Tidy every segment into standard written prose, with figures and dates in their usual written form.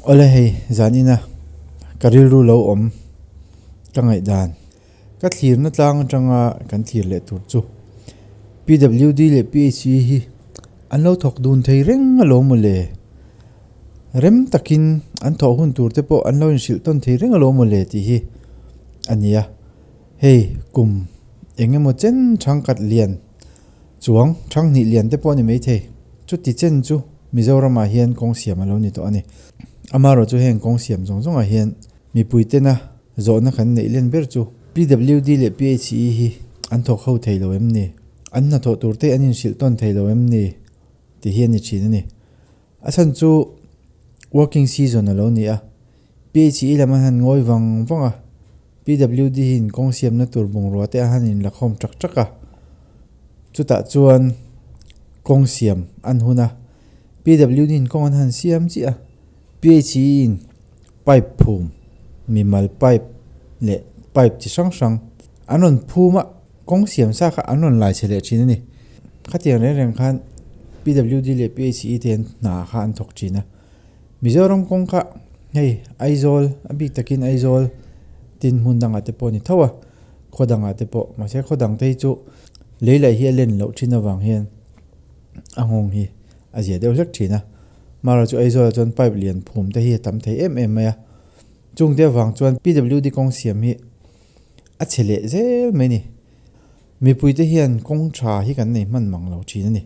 Awle hei zanina ka rilru lo awm ka ngaihdan. Ka thlirna tlang atanga kan thlir leh tur chu PWD leh PHE hi an lo thawk dun thei reng alawm maw le? Rem takin an thawh hun tur te pawh an lo inhrilh tawn thei reng alawm maw le tih hi a ni a. Hei kum eng emaw chen thangkhat lian chuang thanghnih lian te pawh a ni maithei. Chuti chen chu Mizoramah hian kawng siam a lo ni tawh a ni. Amaherawhchu heng kawng siam zawng zawngah hian mipui tena Zawhna kan neih len ber chu PWD leh PHE hi an thawk ho thei lo em ni? An hnathawh tur te an inhrilh tawn thei lo em ni? tih hi a ni thin a ni. A chhan chu working season a lo ni a, PHE lam an han ngawi vang vang a, PWD hian kawng siamna tur bungrua te a han inlakhawm tak tak a, chutah chuan kawng siam an hun a, PWD in kawng an han siam chiah a, PHE in pipe phum, mimal pipe leh pipe chi hrang hrang an rawn phum a, kawng siam sa kha an rawn lai chhe leh thin a ni. Khatiang reng reng khan PWD leh PHE te an hna kha an thawk thin a. Mizoram kawng kha hei Aizawl a bik takin Aizawl tin hmun dangah te pawh a ni tho a, khaw dangah te pawh mahse khaw dang te hi chu lei laih hi a len loh thin avang hian a nghawng hi a zia deuh hlek thin a. Mara chu Aizawlah chuan pipe lian phum te hi a tam thei em em mai a, chungte avang chuan PWD kawng siam hi a chhe leh zel mai a ni. Mipuite hian kawng tha hi kan nei hman mang lo thin a ni.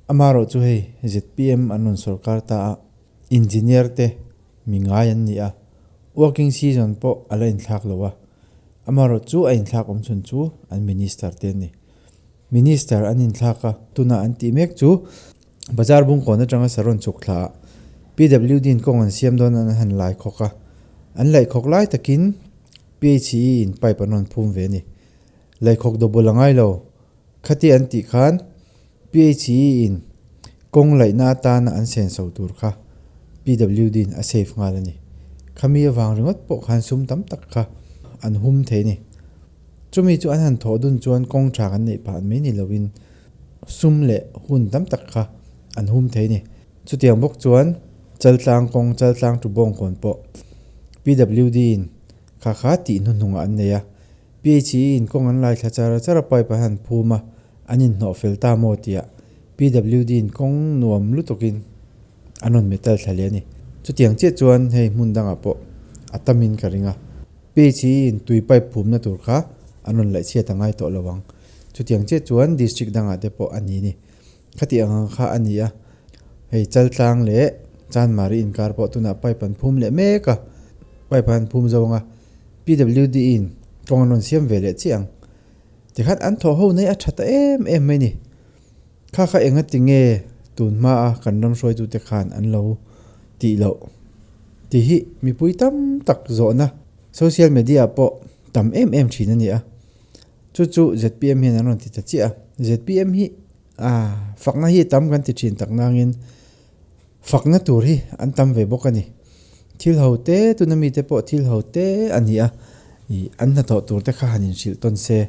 Amaherawh chu hei zpm an rawn sawrkar ta a, engineer te mi ngai an ni a, working season pawh a la inthlak lo a, amaherawh chu a inthlak awm chhun chu an minister te an ni. Minister an inthlak a, tunah an tih mek chu Bazar bungkawn atanga saron chhuk thla ah PWD in kawng an siam dawn an han lai khawk a, an laih khawk lai takin PHE in pipe an rawn phum ve a ni. Laikhawk double a ngai lo. Khati an tih khan PHE in kawng laihna atana an senso tur kha PWD in a save nghal a ni. Khami avang ringawt pawh khan sum tam tak kha an hum thei a ni. Chumi chu an han thawh dun chuan kawng tha kan neih phah mai ni loin sum leh hun tam tak kha an hum thei a ni. Chutiang bawk chuan Chaltlang kawng, Chaltlang tu bawngkawn pawh PWD in kha kha tih hnuhnungah an nei a. PHE in kawng an lai thla char char a, pipe an han phum a, an inhnawh fel ta maw tihah PWD in kawng nuam lutukin an rawn metal thla leh a ni. Chutiang chiah chuan hei hmun dangah pawh a tamin ka ring a. PHE in tui pipe phumna tur kha an rawn laih chhiat a ngai tawh lo ang. Chutiang chiah chuan district dangah te pawh a ni ni. Khati ang ang kha a ni a, hei Chaltlang leh Chanmari inkar pawh tunah pipe an phum leh mek a, pipe an phum zo ang a, PWD in kawng an rawn siam ve leh chiah ang. Tikhan an thawh ho nei a tha ta em em mai ni. Kha kha enga tinge tun hma a kan ram hruaitute khan an lo tih loh tih hi mipui tam tak zawhna social media ah pawh tam em em thin a ni a. Chu chu zpm hian an rawn ti ta chiah a, zpm hi ah fakna hi tam kan ti thin tak nangin fakna tur hi an tam ve bawk a ni. Thil ho te tuna mite pawh thil ho te a ni a, ih an hnathawh tur te kha han inhrilh tawn se,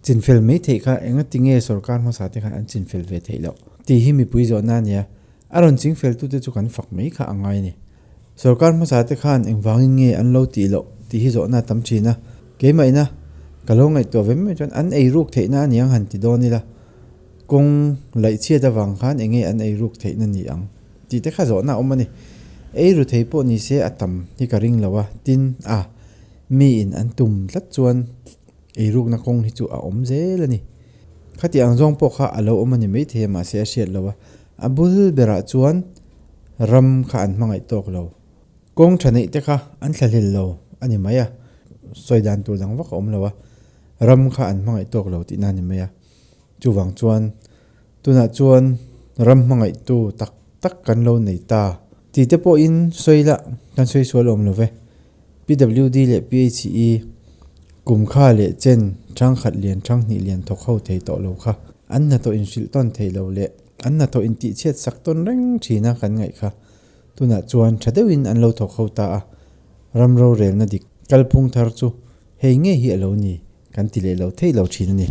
chinfel mai theih kha engati nge sorkar hmasa te khan an chinfel ve theih loh tih hi mipui zawhna a ni a, a rawn chingfel tute chu kan fak mai kha a ngai a ni. Sorkar hmasa te khan engvangin nge an lo tih loh tih hi zawhna a tam thin a, keimahina ka lo ngaihtuah ve mai chuan an eiruk theihna a ni ang han ti dawn ila, kawng laih chhiat avang khan enge an eiruk theihna ni ang tih te kha zawhna a awm a ni. Eiru thei pawh ni se a tam hi ka ring lo a, tin a miin an tum tlat chuan eirukna kawng hi chu a awm zel a ni. Khati ang zawng pawh kha a lo awm a ni maithei a mahse a hriat lo a, a bul berah chuan ram kha an hmangaih tawk lo. Kawng tha neih te kha an thlahlel lo a ni mai a, sawi dan tur dang vak a awm lo a, ram kha an hmangaih tawk lo tihna a ni mai a. Chuvang chuan tunah chuan ram hmangaihtu tak tak kan lo nei ta tih te pawhin sawi lah kan sawi sual awm lo ve. PWD leh PHE kum kha leh chen thangkhat lian thanghnih lian thawk ho thei tawh lo kha an hnathawh inhrilh tawn thei lo leh an hnathawh intihchhiat sak tawn reng thin a kan ngaih kha. Tunah chuan tha deuhin an lo thawk ho ta a, ram rorelna dik kalphung thar chu hei ngei hi a lo ni kan ti leh lo thei lo thin a ni.